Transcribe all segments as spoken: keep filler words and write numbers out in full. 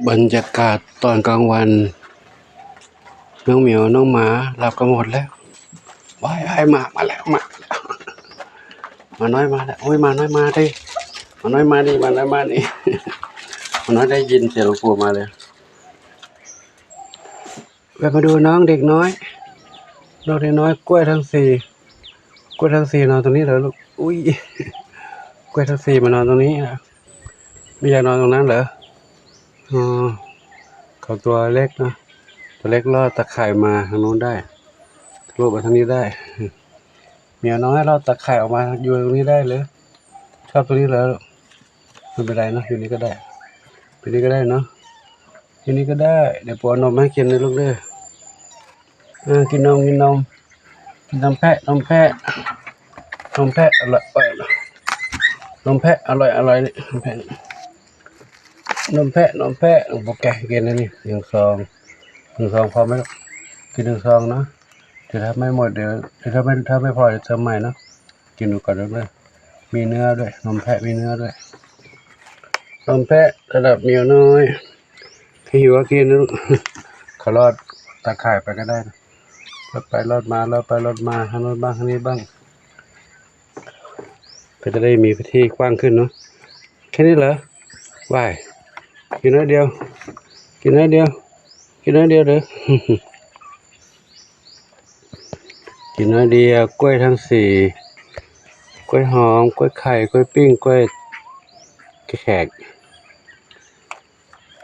บรรยากาศตอนกลางวัน น้องเหมียวน้องหมาหลับกันหมดแล้ว ว้ายอ้ายหมามาแล้ว หมามาแล้ว หมาน้อยมาแล้ว โอ้ย หมาน้อยมาดิ หมาน้อยมาดิ หมาน้อยมาดิ หมาน้อยได้ยินเสียงหลวงปู่มาเลย แวะมาดูน้องเด็กน้อย น้องเด็กน้อย กล้วยทั้งสี่ กล้วยทั้งสี่นอนตรงนี้เหรอลูก อุ้ย กล้วยทั้งสี่มานอนตรงนี้นะ ไม่อยากนอนตรงนั้นเหรอ อ๋อ เขาตัวเล็กนะ ตัวเล็กลอดตาข่ายมาทางนู้นได้ ทะลุมาทางนี้ได้ เหมียวน้อยลอดตาข่ายออกมาอยู่ตรงนี้ได้เลย ชอบตรงนี้เลย ไม่เป็นไรเนอะ อยู่นี่ก็ได้ อยู่นี่ก็ได้เนาะ อยู่นี่ก็ได้ เดี๋ยวปู่เอานมให้กินนะลูกเด้อ อ่า กินนม กินนม กินนมแพะ นมแพะ นมแพะ อร่อย อร่อย นมแพะ อร่อย อร่อย นี่ นมแพะ นมแพะ นมแพะ โอ้โห แกะกินอันนี้ หนึ่งซอง หนึ่งซองพอไหมลูก กินหนึ่งซองเนาะ เดี๋ยวถ้าไม่หมด เดี๋ยว เดี๋ยวถ้าไม่ ถ้าไม่พอ เดี๋ยวเติมใหม่เนาะ กินดูก่อนเด้อ มีเนื้อด้วย นมแพะ มีเนื้อด้วย นมแพะ ระดับเหมียวน้อย ถ้าหิวก็กินนะลูก เขาลอดตาข่ายไปก็ได้นะ ลอดไปลอดมา ลอดไปลอดมา ทางโน้นบ้าง ทางนี้บ้าง ก็จะได้มีพื้นที่กว้างขึ้นเนาะ แค่นี้เหรอ ว้าย กินน้อยเดียว กินน้อยเดียว กินน้อยเดียวเด้อ กินน้อยเดียว กล้วยทั้งสี่ กล้วยหอม กล้วยไข่ กล้วยปิ้ง กล้วยแขก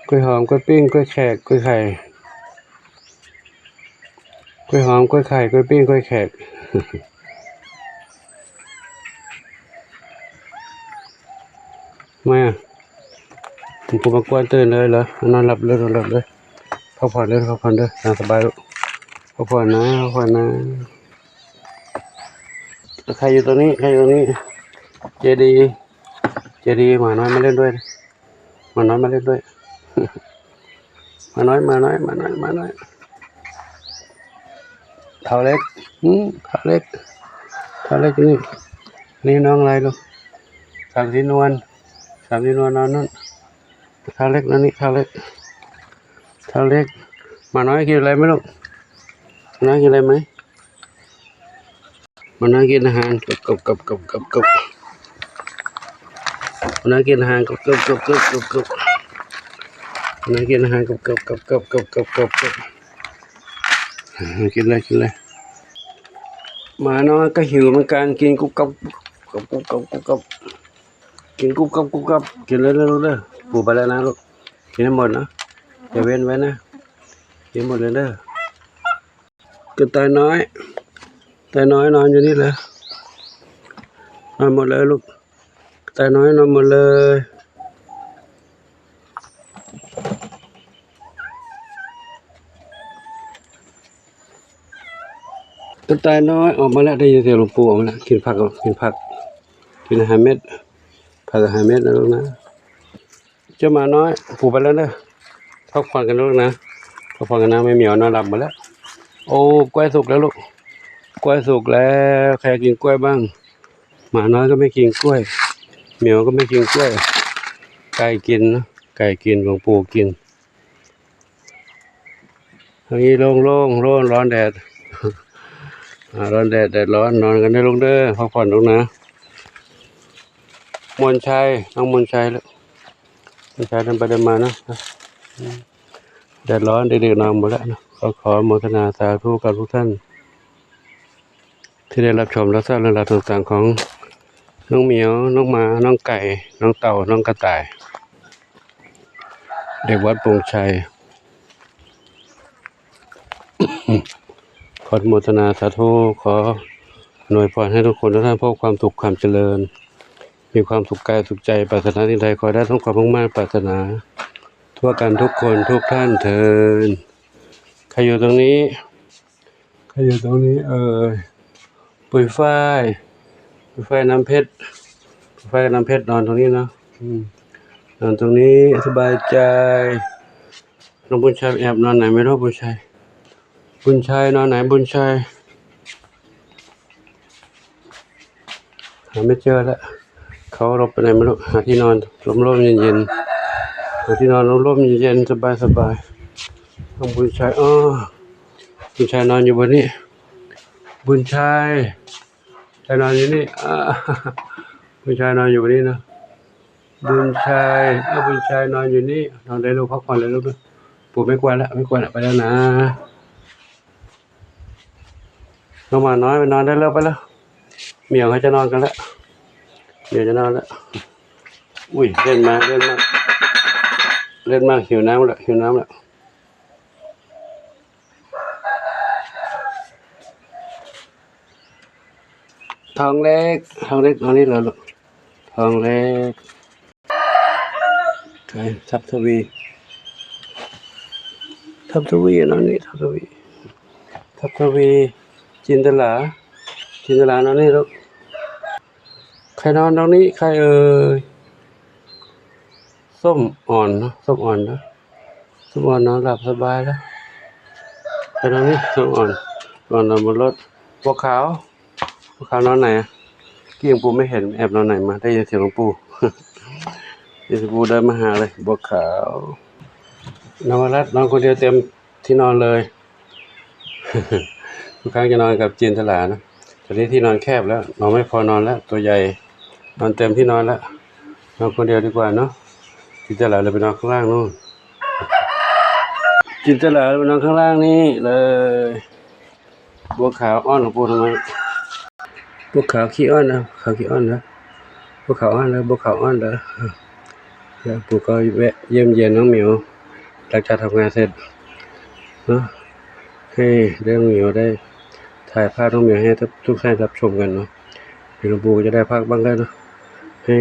กล้วยหอม กล้วยปิ้ง กล้วยแขก กล้วยไข่ กล้วยหอม กล้วยไข่ กล้วยปิ้ง กล้วยแขก มา ผมก็มากวนตื่นเลยเหรอ นอนหลับเลย นอนหลับเลย พักผ่อนเลย พักผ่อนเลย ตามสบายลูก พักผ่อนนะ พักผ่อนนะ ใครอยู่ตรงนี้ ใครอยู่ตรงนี้ เจดี เจดี หมาน้อยมาเล่นด้วย หมาน้อยมาเล่นด้วย หมาน้อย หมาน้อย หมาน้อย หมาน้อย เท้าเล็ก อืม เท้าเล็ก เท้าเล็กนี่ นี่น้องอะไรลูก สามสีนวล สามสีนวลนอนนู่น เท้าเล็กนอนนี่ เท้าเล็ก เท้าเล็ก หมาน้อยกินอะไรไหมลูก หมาน้อยกินอะไรไหม หมาน้อยกินอาหาร กบ กบ กบ กบ กบ กบ หมาน้อยกินอาหาร กบ กบ กบ กบ กบ กบ หมาน้อยกินอาหาร กบ กบ กบ กบ กบ กบ กบ กบ อ่า กินเลย กินเลย หมาน้อยก็หิวเหมือนกัน กินกุบกับ กุบกับ กุบกับ กุบกับ กินกุบกับ กุบกับ กินเลยนะลูกเด้อ ปู่ไปแล้วนะลูก กินให้หมดนะ อย่าเว้นไว้นะ กินหมดเลยเด้อ กระต่ายน้อย กระต่ายน้อยนอนอยู่นี่เลย นอนหมดเลยลูก กระต่ายน้อยนอนหมดเลย กระต่ายน้อยออกมาแล้ว ได้ยินเสียงหลวงปู่ออกมาแล้ว กินผักก่อน กินผัก กินอาหารเม็ด ผักอาหารเม็ดนะลูกนะ เจ้าหมาน้อย ปู่ไปแล้วเด้อ พักผ่อนกันลูกนะ พักผ่อนกันนะ แม่เหมียวนอนหลับหมดแล้ว โอ้ กล้วยสุกแล้วลูก กล้วยสุกแล้ว ใครกินกล้วยบ้าง หมาน้อยก็ไม่กินกล้วย เหมียวก็ไม่กินกล้วย ไก่กินนะ ไก่กิน หลวงปู่กิน ทางนี้โล่งๆ โล่ง ร้อนแดด อ่า ร้อนแดด แดดร้อน นอนกันได้ลูกเด้อ พักผ่อนลูกนะ มนชัย น้องมนชัยลูก มนชัยเดินไปเดินมานะ แดดร้อน เด็กๆ นอนหมดแล้วนะ ก็ขออนุโมทนาสาธุกับทุกท่าน ที่ได้รับชมรับทราบเรื่องราวต่างๆ ของน้องเหมียว น้องหมา น้องไก่ น้องเต่า น้องกระต่าย เด็กวัดโป่งชัย ขออนุโมทนาสาธุ ขออำนวยพรให้ทุกคนทุกท่านพบความสุขความเจริญ มีความสุขกายสุขใจ ปรารถนาสิ่งใดขอให้ได้สมความมุ่งมั่นปรารถนา ทั่วกันทุกคนทุกท่านเทอญ ใครอยู่ตรงนี้ ใครอยู่ตรงนี้เอ่ย ปุยฝ้าย ปุยฝ้ายน้ำเพชร ปุยฝ้ายกับน้ำเพชรนอนตรงนี้เนาะ อืม นอนตรงนี้สบายใจ น้องบุญชัยแอบนอนไหนไม่รู้ บุญชัย บุญชัยนอนไหน บุญชัย หาไม่เจอแล้ว เขาหลบไปไหนไม่รู้ หาที่นอนร่มๆ เย็นๆ ที่นอนร่มๆเย็นๆสบายๆ ของบุญชัย อ้อ บุญชัยนอนอยู่บนนี้ บุญชัย ชัยนอนอยู่นี่ อ่า บุญชัยนอนอยู่บนนี้นะ บุญชัย เอ้า บุญชัยนอนอยู่นี่ นอนได้ลูก พักผ่อนเลยลูกนะ ปู่ไม่กวนละ ไม่กวนละ ไปแล้วนะ น้องหมาน้อยไปนอนได้แล้ว ไปแล้ว เหมียวเขาจะนอนกันแล้ว เหมียวจะนอนแล้ว อุ้ย เล่นมา เล่นมาก เล่นมาก หิวน้ำแล้ว หิวน้ำแล้ว ทองเล็ก ทองเล็ก นอนนี่เหรอลูก ทองเล็ก ใคร ทับทวี ทับทวี นอนนี่ ทับทวี ทับทวี จินตลา จินตลา นอนนี่ลูก ใครนอนตรงนี้ ใครเอ่ย ส้มอ่อนเนาะ ส้มอ่อนเนาะ ส้มอ่อนนอนหลับสบายแล้ว ใครนอนนี่ ส้มอ่อน อ่อนนอนบนรถ บัวขาว บัวขาวนอนไหนอะ กี้ยังปู่ไม่เห็น แอบนอนไหนมา ได้ยินเสียงหลวงปู่ เสียงหลวงปู่เดินมาหาเลย บัวขาว นวรัตน์นอนคนเดียวเต็มที่นอนเลย ทุกครั้งจะนอนกับจินตลานะ ตอนนี้ที่นอนแคบแล้ว นอนไม่พอนอนแล้ว ตัวใหญ่ นอนเต็มที่นอนแล้ว นอนคนเดียวดีกว่าเนาะ จินตลาเลยไปนอนข้างล่างนู่น จินตลาเลยไปนอนข้างล่างนี่เลย บัวขาวอ้อนหลวงปู่ทำไม บัวขาวขี้อ้อนนะ ขาวขี้อ้อนนะ บัวขาวอ้อนแล้ว บัวขาวอ้อนแล้ว แล้วปู่ก็แวะเยี่ยมเยียนน้องเหมียว หลังจากทำงานเสร็จเนาะ ให้น้องเหมียวได้ถ่ายภาพน้องเหมียวให้ทุกท่านรับชมกันเนาะ เดี๋ยวหลวงปู่ก็จะได้พักบ้างแล้วเนาะ ให้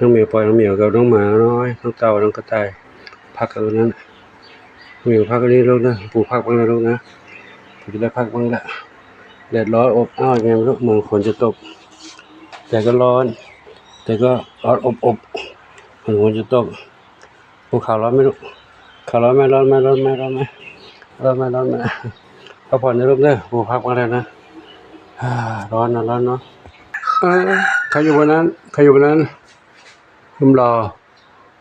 น้องเหมียว ปล่อยน้องเหมียวกับน้องหมาน้อย น้องเต่า น้องกระต่าย พักกันตรงนั้น น้องเหมียวพักกันนี่ลูกนะ ปู่พักบ้างแล้วลูกนะ ปู่จะได้พักบ้างละ แดดร้อนอบอ้าวยังไงไม่รู้ เหมือนฝนจะตก แต่ก็ร้อน แต่ก็ร้อนอบอบ เหมือนฝนจะตก ภูเขาร้อนไหมลูก เขาร้อนไหม ร้อนไหม ร้อนไหม ร้อนไหม ร้อนไหม ร้อนไหม พักผ่อนนะลูกเด้อ ปู่พักมาแล้วนะ อ่า ร้อนนะ ร้อนเนาะ เออ ใครอยู่บนนั้น ใครอยู่บนนั้น หนุ่มหล่อ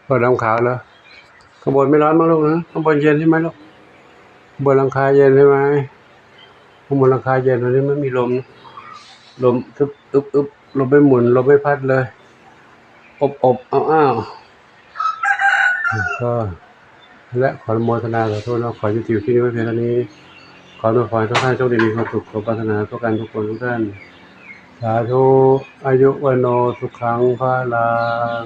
เปิดน้ำขาวเหรอ ข้างบนไม่ร้อนมั้งลูกนะ ข้างบนเย็นใช่ไหมลูก ข้างบนหลังคาเย็นใช่ไหม ข้างบนหลังคาเย็น ตรงนี้ไม่มีลม ลมอึบอึบอึบ ลมไม่หมุน ลมไม่พัดเลย อบอบอ้าวอ้าว ก็ และขออนุโมทนาสาธุเนาะ ขอยุติที่นี่ไว้เพียงเท่านี้ ขออวยพรให้ทุกท่านโชคดีมีความสุข สมปรารถนาทุกการทุกคนทุกท่าน สาธุ อายุวัณโณ สุขัง พลัง